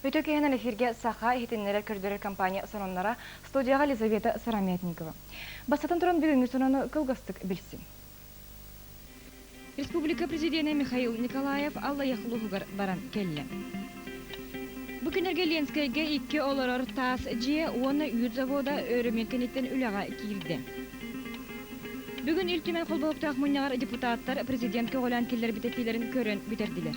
Үтүө киһинэн эфиргэ Саха иһитиннэрэр көрдөрөр компания сонуннара студияҕа Елизавета Сыромятникова. Бастатан туран бүгүҥҥү сонуну кылгастык билсиҥ. Республика президенэ Михаил Николаев Аллайах улууһугар баран кэллэ. Бу күннэргэ Ленскэйгэ икки олорор таас дьиэ уонна үүт завода өрөмүөн кэнниттэн үлэҕэ киирдэ. Бүгүн Ил Түмэн холбоһуктаах мунньаҕар депутаттар президент көҕүлээн киллэрбит этиилэрин көрөн бүтэрдилэр.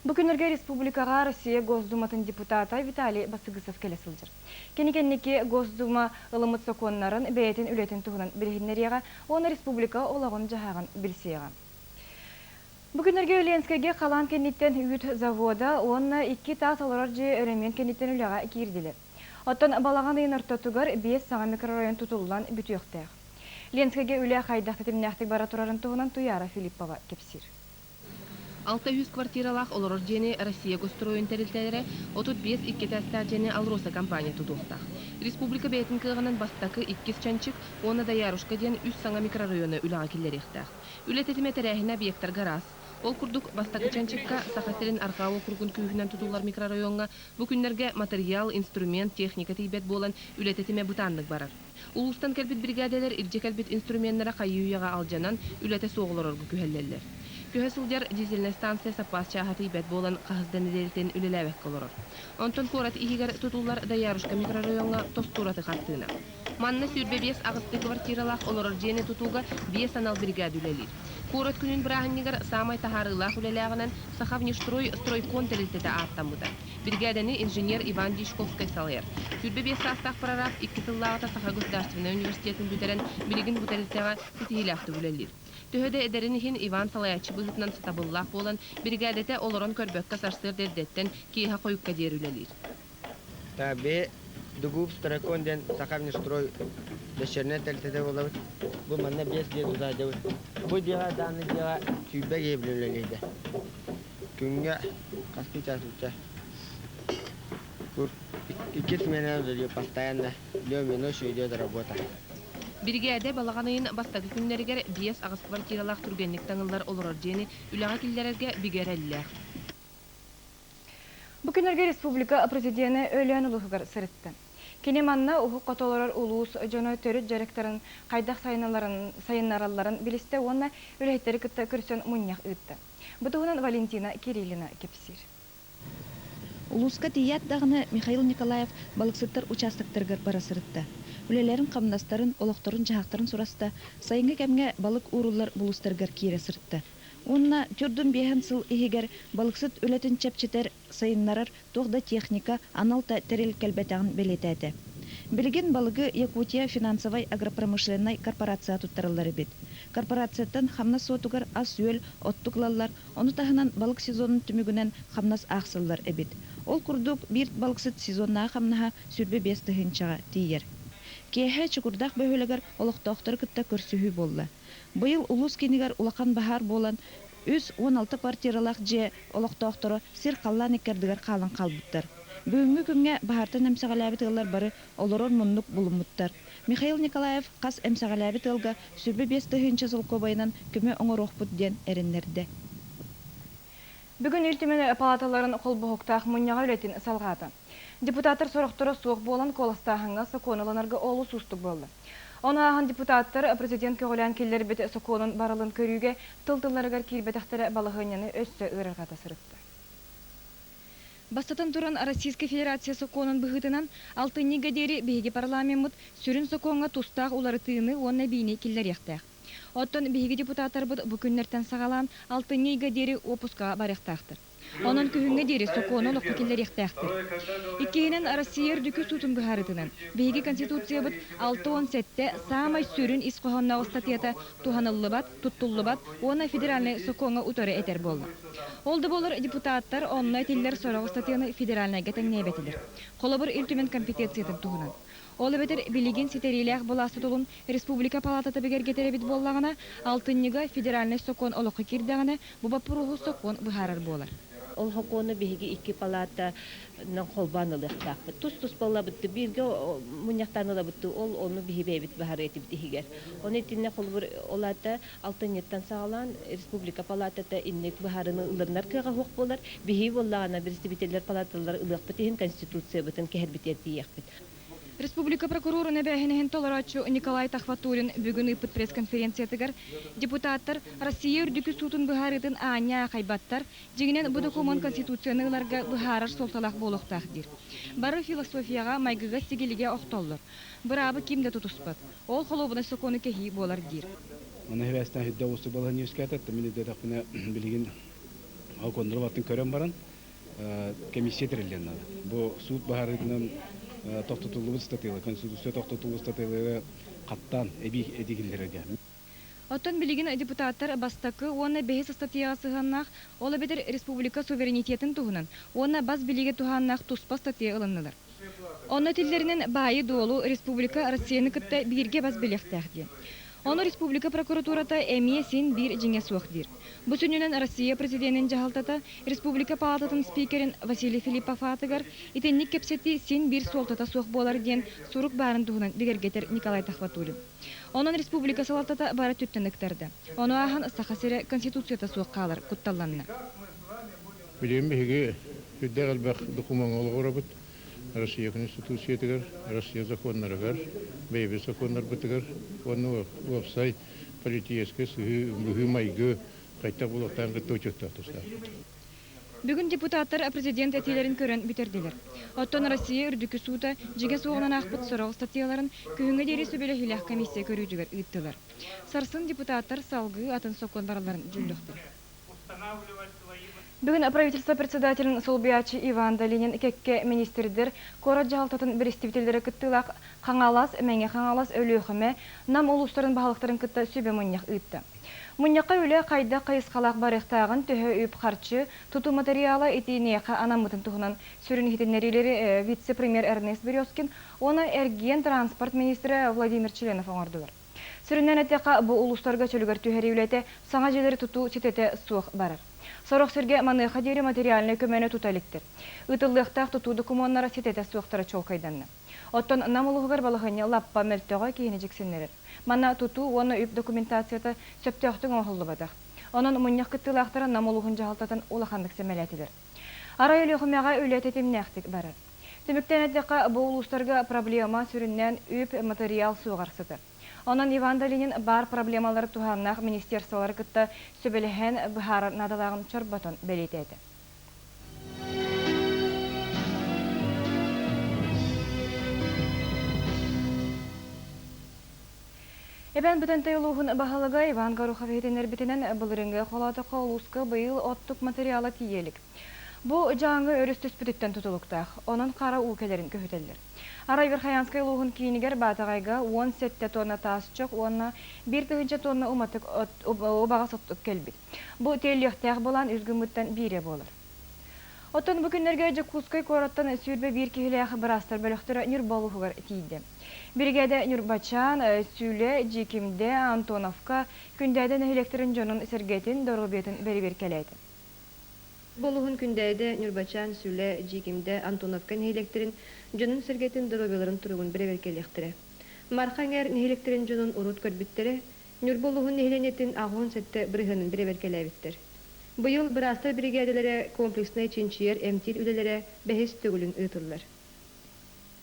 Бу күннэргэ республикаҕа Россия Госдуматын депутата Виталий Басыгысов кэлэ сылдьар. Кини кэнники Госдума ылыммыт сокуоннарын бэйэтин үлэтин туһунан билиһиннэриэҕэ уонна республика олоҕун-дьаһаҕын билсиэҕэ. Бу күннэргэ Ленскэйгэ халаан кэнниттэн үүт завода уонна икки таас олорор дьиэ өрөмүөн кэнниттэн үлэҕэ киирдилэр. Оттон балаҕан ыйын ортотугар биэс саҥа микрорайон тутуллан бүтүөхтээх. Ленскэйгэ үлэ хайдах тэтимнээхтик бара турарын туһунан Туйаара Филиппова кэпсиир. 600 квартиралаах олорор дьиэни Россия Госстройун тэрилтэлэрэ 35 икки этээстээх дьиэни АЛРОСА компания тутуохтаах. Республика бэйэтин кыаҕынан бастакы, иккис Чанчик уонна Доярушка диэн үс саҥа микрорайону үлэҕэ киллэриэхтээх. Үлэ тэтимэ тэрээһинэ объектарга араас. Ол курдук, бастакы Чанчикка Саха сирин арҕаа уокуругун күүһүнэн тутуллар микрорайоҥҥа бу күннэргэ матырыйаал, инструмент, техника тиийбэт буолан, үлэ тэтимэ бытааннык барар. Улуустан кэлбит биригээдэлэр илдьэ кэлбит инструменнара хайыы-үйэҕэ алдьанан, үлэтэ суох олорорго күһэллэллэр. Көһө сылдьар дизельнай станция саппаас чааһа тиийбэт буолан, хаһыс да нэдиэлэтин үлэлээбэккэ олорор. Онтон куорат иһигэр тутуллар Доярушка микрорайоҥҥа тосту ураты хартыына. Манна 25 аҕыстыы квартиралаах олорор дьиэни тутууга биэс анал биригээдэ үлэлиир. Куорат күнүн бырааһынньыгар саамай таһаарыылаах үлэлээҕинэн Сахавнешстрой стройкон тэрилтэтэ ааттаммыта. Биригээдэни инженер Иван Дьячковскай салайар. 25 саастаах прораб икки сыллааҕыта Саха государственнай университетын бүтэрэн, билигин бу тэрилтэҕэ ситиһиилээхтик үлэлиир. Төһө да эдэрин иһин Иван салайааччы быһыытынан сатабыллаах буолан, биригээдэтэ олорон көрбөккө сарсыарда эрдэттэн киэһэ хойукка диэри үлэлиир. Бэйэ Дугуб Стройкон диэн Сахавнешстрой дочернай тэрилтэтэ буолабыт. Бу манна биэс дьиэ тутааччыбыт. Бу дьиэҕэ даҕаны дьиэҕэ сүүрбэ киһи үлэлиирдэ. Күҥҥэ хастыы чаас уча икки сменанан үлэлиир постоянно днем и ночью идет работа. Биригээдэ балаҕан ыйын бастакы күннэригэр биэс-аҕыс квартиралаах түргэнник таҥыллар олорор дьиэни үлэҕэ киллэрэргэ бигэ эрэллээх. Бу күннэргэ республика президенэ Өлөөн улууһугар сырытта. Кини манна уһук хоту олорор улуус дьоно төрүт дьарыктарын хайдах сайыннаралларын билистэ уонна үлэһиттэри кытта көрсөн мунньах ыытта. Бу туһунан Валентина Кириллина кэпсиир. Улууска тиийээт даҕаны Михаил Николаев балыксыттар участоктарыгар бара сырытта. Үлэлэрин-хамнастарын, олохторун-дьаһахтарын сураста, сайыҥҥы кэмҥэ балык ууруллар булуустарыгар киирэ сырытта. Уонна төрдүн биэһэн сыл иһигэр балыксыт үлэтин чэпчэтэр, сайыннарар туох да техника, анал да тэрил кэлбэтэҕин бэлиэтээтэ. Билигин балыгы Якутия финансовай агропромышленнай корпорация туттарыллар эбит. Корпорацияттан хамнас суотугар ас-үөл, оттук ылаллар, ону таһынан балык сезонун түмүгүнэн хамнас аахсыллар эбит. Ол курдук, биир балыксыт сезоннааҕы хамнаһа 25 тыһыынчаҕа тиийэр. Киэһэ Чокурдаах бөһүөлэгэр олохтоохтору кытта көрсүһүү буолла. Быйыл улуус киинигэр улахан баһаар буолан, 316 квартиралаах дьиэ олохтоохторо сир-халлаан икки ардыгар хаалан хаалбыттар. Бүгүҥҥү күҥҥэ баһаартан эмсэҕэлээбит ыаллар бары олорор муннук булуммуттар. Михаил Николаев хас эмсэҕэлээбит ыалга 25 тыһыынча солкуобайынан көмө оҥоруохпут диэн эрэннэрдэ. Бүгүн Ил Түмэн палаталарын холбоһуктаах мунньаҕа үлэтин салҕаата. Депутаттар сорохторо суох буолан куоластааһыҥҥа сокуон ылынарга олус уустук буолла. Ону ааһан депутаттар президент көҕүлээн киллэрбит сокуонун барылын көрүүгэ тыл-тылларыгар киирбэтэхтэрэ балаһыанньаны өссө ыарырҕата сырытта. Бастатан туран, Российскай Федерация сокуонун быһыытынан, алтынньыга диэри биһиги парламеммыт сүрүн сокуоҥҥа тустаах уларытыыны уонна эбиини киллэриэхтээх. Оттон биһиги депутаттарбыт бу күннэртэн саҕалаан алтынньы ыйга диэри уоппускаҕа барыахтаахтар. Онон күһүҥҥэ диэри сокуону олоххо киллэриэхтээхтэр. Иккиһинэн, Россия Үрдүкү суутун быһаарыытынан, биһиги Конституциябыт 67 саамай сүрүн ис хоһоонноох ыстатыйата туһаныллыбат, туттуллубат уонна федеральнай сокуоҥҥа утары этэр буолла. Ол да буоллар депутаттар онно этиллэр сорох ыстатыйаны федеральнайга тэҥнээбэтилэр. Холобур, Ил Түмэн компетенциятын туһунан. Ол эбэтэр билигин ситэриилээх былаас тутулун республика палатата бигэргэтэр эбит буоллаҕына, алтынньыга федеральнай сокуон олоххо киирдэҕинэ, бу боппуруоһу сокуон быһаарар буолар. Ол сокуону биһиги икки палаатанан холбоон ылыахтаахпыт. Тус-туспа ылабыт, бииргэ мунньахтаан ылабыт, ол ону биһи бэйэбит баһарыа этибит иһигэр. Ону итиннэ холобур ол аата алтынньыттан саҕалаан республика палаатата инник быһаарыыны ылынар кыаҕа суох буолар. Биһиги буоллаҕына представителлэр палааталар ылыахпыт иһин конституциябытын кэһэрбитигэр тиийиэхпит. Республика прокурорун эбээһинэһин толорооччу Николай Тахватулин бүгүн ыыппыт пресс-конференциятыгар депутаттар Россия Үрдүкү суутун быһаарыытын аанньа аахайбаттар, дьиҥинэн бу докумуон Конституцияны ыларга быһаарар суолталаах буолуохтаах диир. Бары философияҕа, майгыга-сигилигэ охтоллор. Быраабы ким да тутуспат. Ол холуобунай сокуону кэһии буолар диир. Ону эбээстэн сүрдэ уустук балаһыанньа үөскээтэ. Мин өйдөөтөхпүнэ билигин Оконнору баттын көрөн баран комиссия тэриллиэн наада. Бу суут быһаарыытынан тохтотуллубут ыстатыйалар, Конституция тохтотуллубут ыстатыйалары хаттаан эбии этигиллэргэ. Оттон билигин депутаттар бастакы уонна бэһис ыстатыйаҕа сыһыаннаах, ол эбэтэр республика суверенитетын туһунан уонна бас билиигэ туһааннаах туспа ыстатыйа ылыннылар. Онно этиллэринэн, баайы-дуолу республика Россияны кытта бииргэ бас билиэхтээх диэн. Ону республика прокуратурата эмиэ син биир дьиҥэ суох диир. Бу сүнньүнэн Россия президенин дьаһалтата республика палататын спикерин Василий Филиппов аатыгар итинник кэпсэтии син биир суолтата суох буолар диэн сурук баарын туһунан бигэргэтэр Николай Тахватулин. Онон республика салалтата бары өттүттэн ыктарда. Ону ааһан Саха сирэ Конституцията суох хаалар кутталланна. Билигин биһиги сүрдээх элбэх докумуоҥҥа олоҕурабыт. Россия Конституциятыгар, Россия законнарыгар, бэйэбит сокуоннарбытыгар уонна уопсай политическай быһыы-майгы хайдах буолуохтааҕын кытта учуоттаах тустаахпыт. Бүгүн депутаттар президент этиилэрин көрөн бүтэрдилэр. Оттон Россия Үрдүкү суута дьиҥэ суоҕунан аахпыт сорох ыстатыйаларын күһүҥҥэ диэри сөбүлэһиилээх комиссия көрүүтүгэр ыыттылар. Сарсын депутаттар салгыы атын сокуон барылларын дьүүллүөхтэрэ. Бүгүн правительство председателин солбуйааччы Иван Долинин кэккэ министрдэр, куорат дьаһалтатын бэрэстэбиитэллэрэ кыттыылаах Хаҥалас, Мэҥэ Хаҥалас, Өлүөхүмэ, Нам улуустарын баһылыктарын кытта сүбэ мунньах ыытта. Мунньахха үлэ хайдах хайысхалаах барыахтааҕын, төһө үп-харчы, тутуу матырыйаала итиниэхэ анаммытын туһунан сүрүн иһитиннэриилэри вице-премьер Эрнест Березкин уонна эргиэн-транспорт министрэ Владимир Членов оҥордулар. Сүрүннээн эттэххэ, бу улуустарга чөлүгэр түһэрии үлэтэ саҥа дьиэлэри тутуу ситэтэ суох барар. Сорох сиргэ маныаха диэри материальнай көмөнү тута иликтэр. Ыытыллыахтаах тутуу докумуоннара ситэтэ суохтара чуолкайданна. Оттон Нам улууһугар балаһыанньа лаппа мөлтөҕө киһини дьиксиннэрэр. Манна тутуу уонна үп документацията сөптөөхтүк оҥоһуллубатах. Онон мунньах кыттыылаахтара Нам улууһун дьаһалтатын улаханнык сэмэлээтилэр. Арай Өлүөхүмэҕэ үлэ тэтимнээхтик барар. Түмүктээн эттэххэ, бу улуустарга проблема сүрүннээн үп, матырыйаал суоҕар сытар. Онон Иван Долинин баар проблемалары туһааннаах министерстволары кытта сүбэлэһэн быһаарар наадалааҕын чорботон бэлиэтээтэ. Эбээн Бытантай улууһун баһылыга Иван Горохов иһитиннэрбитинэн, былырыыҥҥы холоотоххо улууска быйыл оттук материала тиийэ илик. Бу Дьааҥы өрүс түспүтүттэн тутулуктаах, онон хара уу кэлэрин көһүтэллэр. Арай Верхоянскай улууһун киинигэр Баатаҕайга 17 тонна таас чох уонна 1000 тонна уматык убаҕас оттук кэлбит. Бу тиэллиэхтээх былаан үс гыммыттан биирэ буолар. Оттон бу күннэргэ Дьокуускай куораттан 21 киһилээх быраастар бөлөхтөрө Ньурба улууһугар тиийдэ. Биригээдэ Ньурбачаан, Сүлэ, Дьиикимдэ, Антоновка, Күндээдэ нэһилиэктэрин дьонун-сэргэтин доруобуйатын бэрэбиэркэлээтэ. Болуһун Күндээдэ, Ньурбачаан, Сүлэ, Дьиикимдэ, Антоновка нэһилиэктэрин дьонун-сэргэтин доруобуйаларын туругун бэрэбиэркэлиэхтэрэ. Марха эҥээр нэһилиэктэрин дьонун урут көрбүттэрэ, Ньурба улууһун нэһилиэнньэтин 87 бырыһыанын бэрэбиэркэлээбиттэр. Быйыл быраастар биригээдэлэрэ комплекснай чинчийэр эмтиир үлэлэрэ бэһис төгүлүн ыытыллар.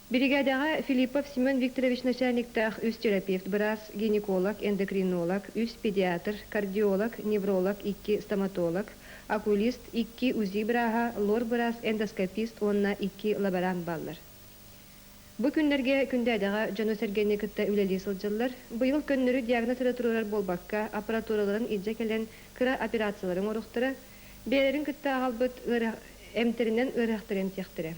Биригээдэҕэ Филиппов Семен Викторович начальниктаах үс терапевт быраас, гинеколог, эндокринолог, үс педиатр, кардиолог, невролог, икки стоматолог, окулист, икки УЗИ бырааһа, лор-быраас, эндоскопист уонна икки лаборант бааллар. Бу күннэргэ Күндээдэҕэ дьону-сэргэни кытта үлэлии сылдьаллар. Быйыл көннөрү диагноз эрэ туруорар буолбакка, аппаратураларын илдьэ кэлэн кыра операциялары оҥоруохтара, бэйэлэрин кытта аҕалбыт эмтэринэн ыарыһахтары эмтиэхтэрэ.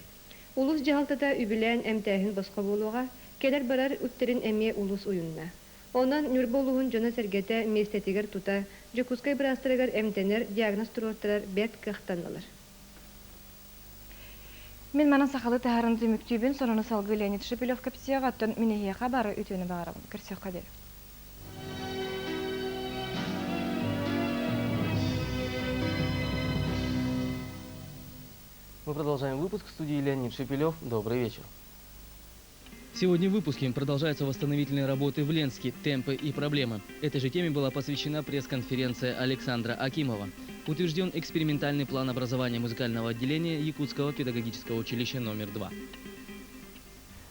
Улуус дьаһалтата үбүлээн эмтээһин босхо буолуоҕа, кэлэр-барар үптэрин эмиэ улуус уйунна. Онон Ньурба улууһун дьоно-сэргэтэ миэстэтигэр тута Дьокуускай быраастарыгар эмтэнэр, диагноз туруортарар бэрт кыахтаннылар. Мин манан сахалыы таһааран түмүктүүбүн, сонуну салгыы Леонид Шепелев кэпсиэҕэ, оттон мин эһиэхэ бары үтүөнү баҕарабын. Көрсүөххэ диэри. Мы продолжаем выпуск. В студии Леонид Шепелев. Добрый вечер. Сегодня в выпуске продолжаются восстановительные работы в Ленске, темпы и проблемы. Этой же теме была посвящена пресс-конференция Александра Акимова. Утвержден экспериментальный план образования музыкального отделения Якутского педагогического училища номер 2.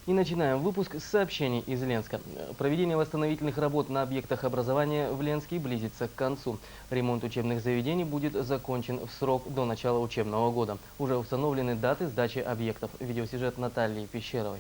И начинаем выпуск с сообщений из Ленска. Проведение восстановительных работ на объектах образования в Ленске близится к концу. Ремонт учебных заведений будет закончен в срок до начала учебного года. Уже установлены даты сдачи объектов. Видеосюжет Натальи Пещеровой.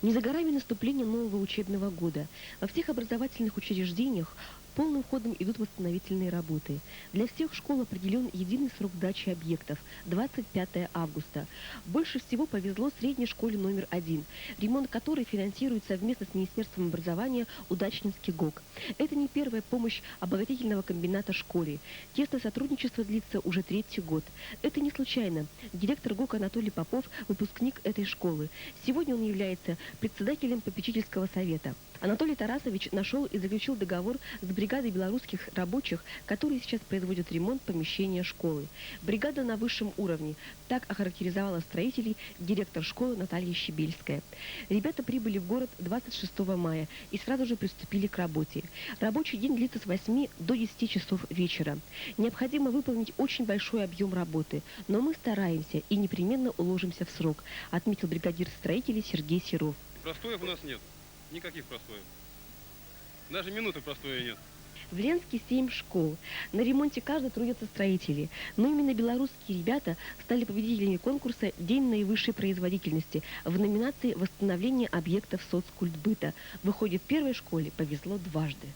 Не за горами наступление нового учебного года. Во всех образовательных учреждениях полным ходом идут восстановительные работы. Для всех школ определен единый срок сдачи объектов – 25 августа. Больше всего повезло средней школе номер 1, ремонт которой финансирует совместно с Министерством образования Удачнинский ГОК. Это не первая помощь обогатительного комбината школе. Тесное сотрудничество длится уже третий год. Это не случайно. Директор ГОК Анатолий Попов – выпускник этой школы. Сегодня он является председателем попечительского совета. Анатолий Тарасович нашел и заключил договор с бригадой белорусских рабочих, которые сейчас производят ремонт помещения школы. Бригада на высшем уровне. Так охарактеризовала строителей директор школы Наталья Щебельская. Ребята прибыли в город 26 мая и сразу же приступили к работе. Рабочий день длится с 8 до 10 часов вечера. Необходимо выполнить очень большой объем работы, но мы стараемся и непременно уложимся в срок, отметил бригадир строителей Сергей Серов. Простоев у нас нет. Никаких простоев. Даже минуты простоя нет. В Ленске 7 школ. На ремонте каждой трудятся строители. Но именно белорусские ребята стали победителями конкурса «День наивысшей производительности» в номинации «Восстановление объектов соцкультбыта». Выходит, первой школе повезло дважды.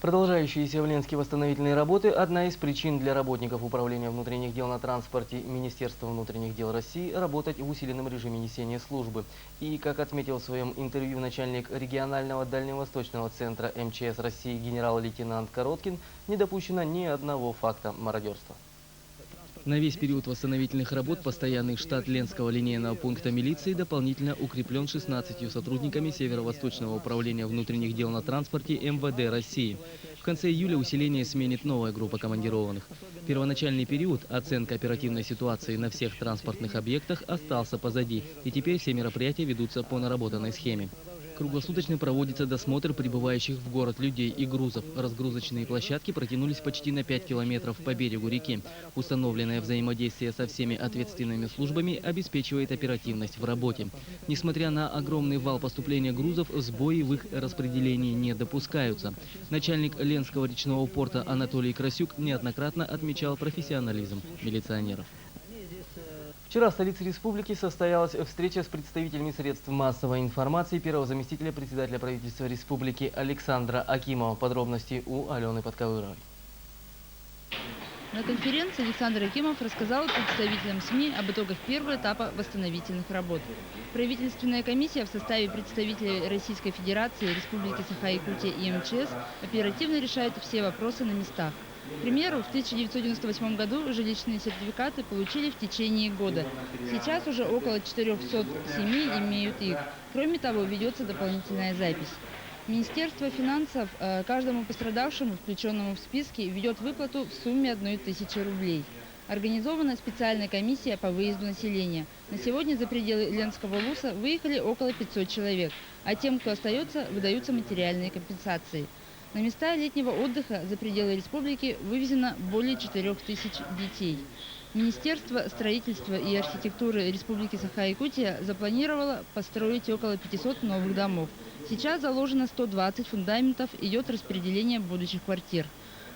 Продолжающиеся в Ленске восстановительные работы – одна из причин для работников Управления внутренних дел на транспорте Министерства внутренних дел России работать в усиленном режиме несения службы. И, как отметил в своем интервью начальник регионального дальневосточного центра МЧС России генерал-лейтенант Короткин, не допущено ни одного факта мародерства. На весь период восстановительных работ постоянный штат Ленского линейного пункта милиции дополнительно укреплен 16 сотрудниками Северо-Восточного управления внутренних дел на транспорте МВД России. В конце июля усиление сменит новая группа командированных. Первоначальный период оценка оперативной ситуации на всех транспортных объектах остался позади, и теперь все мероприятия ведутся по наработанной схеме. Круглосуточно проводится досмотр прибывающих в город людей и грузов. Разгрузочные площадки протянулись почти на 5 километров по берегу реки. Установленное взаимодействие со всеми ответственными службами обеспечивает оперативность в работе. Несмотря на огромный вал поступления грузов, сбои в их распределении не допускаются. Начальник Ленского речного порта Анатолий Красюк неоднократно отмечал профессионализм милиционеров. Вчера в столице республики состоялась встреча с представителями средств массовой информации первого заместителя председателя правительства республики Александра Акимова. Подробности у Алены Подковыровой. На конференции Александр Акимов рассказал представителям СМИ об итогах первого этапа восстановительных работ. Правительственная комиссия в составе представителей Российской Федерации, Республики Саха-Якутия и МЧС оперативно решает все вопросы на местах. К примеру, в 1998 году жилищные сертификаты получили в течение года. Сейчас уже около 400 семей имеют их. Кроме того, ведется дополнительная запись. Министерство финансов каждому пострадавшему, включенному в списки, ведет выплату в сумме 1000 рублей. Организована специальная комиссия по выезду населения. На сегодня за пределы Ленского улуса выехали около 500 человек, а тем, кто остается, выдаются материальные компенсации. На места летнего отдыха за пределы республики вывезено более 4000 детей. Министерство строительства и архитектуры Республики Саха-Якутия запланировало построить около 500 новых домов. Сейчас заложено 120 фундаментов, идет распределение будущих квартир.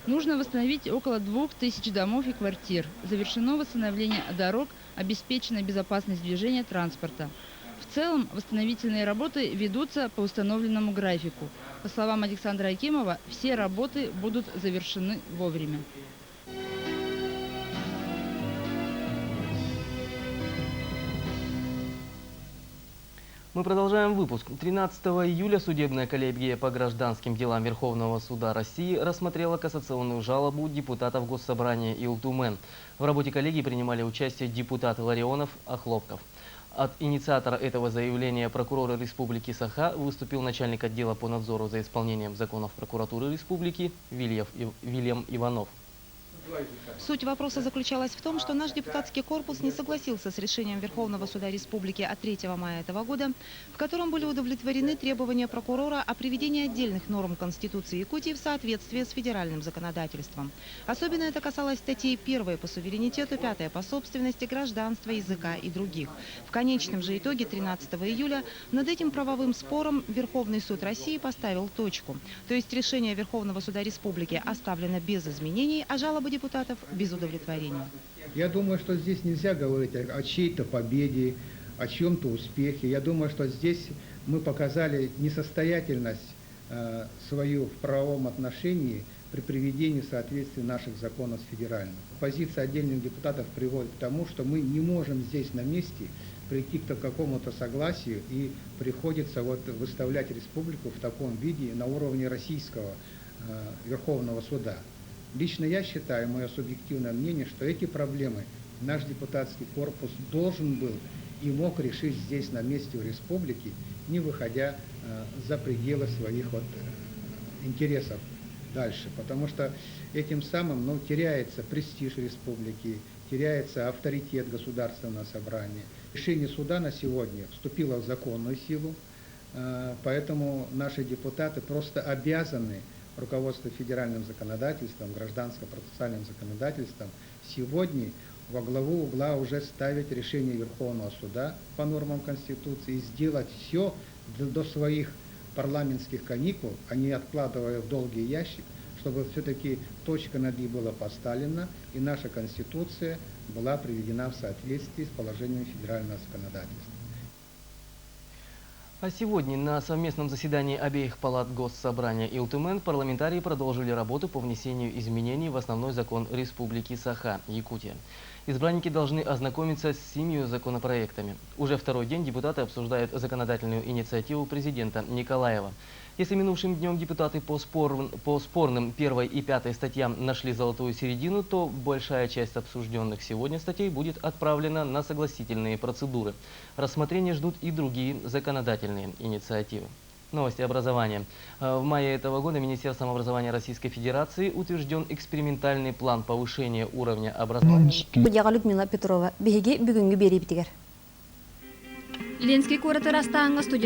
Нужно восстановить около 2000 домов и квартир. Завершено восстановление дорог, обеспечена безопасность движения транспорта. В целом восстановительные работы ведутся по установленному графику. По словам Александра Акимова, все работы будут завершены вовремя. Мы продолжаем выпуск. 13 июля судебная коллегия по гражданским делам Верховного суда России рассмотрела кассационную жалобу депутатов Госсобрания Ил-Тумэн. В работе коллегии принимали участие депутаты Ларионов, Охлопков. От инициатора этого заявления прокурора Республики Саха выступил начальник отдела по надзору за исполнением законов прокуратуры Республики Вильям Иванов. Суть вопроса заключалась в том, что наш депутатский корпус не согласился с решением Верховного суда Республики от 3 мая этого года, в котором были удовлетворены требования прокурора о приведении отдельных норм Конституции Якутии в соответствие с федеральным законодательством. Особенно это касалось статей 1 по суверенитету, 5 по собственности, гражданства, языка и других. В конечном же итоге 13 июля над этим правовым спором Верховный суд России поставил точку. То есть решение Верховного суда Республики оставлено без изменений, а жалобы депутатов без удовлетворения. Я думаю, что здесь нельзя говорить о чьей-то победе, о чьем-то успехе. Я думаю, что здесь мы показали несостоятельность свою в правовом отношении при приведении в соответствие наших законов с федеральным. Позиция отдельных депутатов приводит к тому, что мы не можем здесь на месте прийти к какому-то согласию и приходится вот выставлять республику в таком виде на уровне российского Верховного суда. Лично я считаю, мое субъективное мнение, что эти проблемы наш депутатский корпус должен был и мог решить здесь на месте в республике, не выходя за пределы своих вот интересов дальше. Потому что этим самым, ну, теряется престиж республики, теряется авторитет государственного собрания. Решение суда на сегодня вступило в законную силу, поэтому наши депутаты просто обязаны руководство федеральным законодательством, гражданско-процессуальным законодательством сегодня во главу угла уже ставить решение Верховного суда по нормам Конституции и сделать все до своих парламентских каникул, а не откладывая в долгий ящик, чтобы все-таки точка над «и» была поставлена и наша Конституция была приведена в соответствии с положением федерального законодательства. А сегодня на совместном заседании обеих палат Госсобрания Ил Тумэн парламентарии продолжили работу по внесению изменений в основной закон Республики Саха, Якутия. Избранники должны ознакомиться с семью законопроектами. Уже второй день депутаты обсуждают законодательную инициативу президента Николаева. Если минувшим днем депутаты по спорным первой и пятой статьям нашли золотую середину, то большая часть обсужденных сегодня статей будет отправлена на согласительные процедуры. Рассмотрение ждут и другие законодательные инициативы. Новости образования. В мае этого года Министерством образования Российской Федерации утвержден экспериментальный план повышения уровня образования. Людмила Петрова. Биһиги бүгүҥҥү биэриибитигэр. Ленский куорат Ырастааҥҥа студент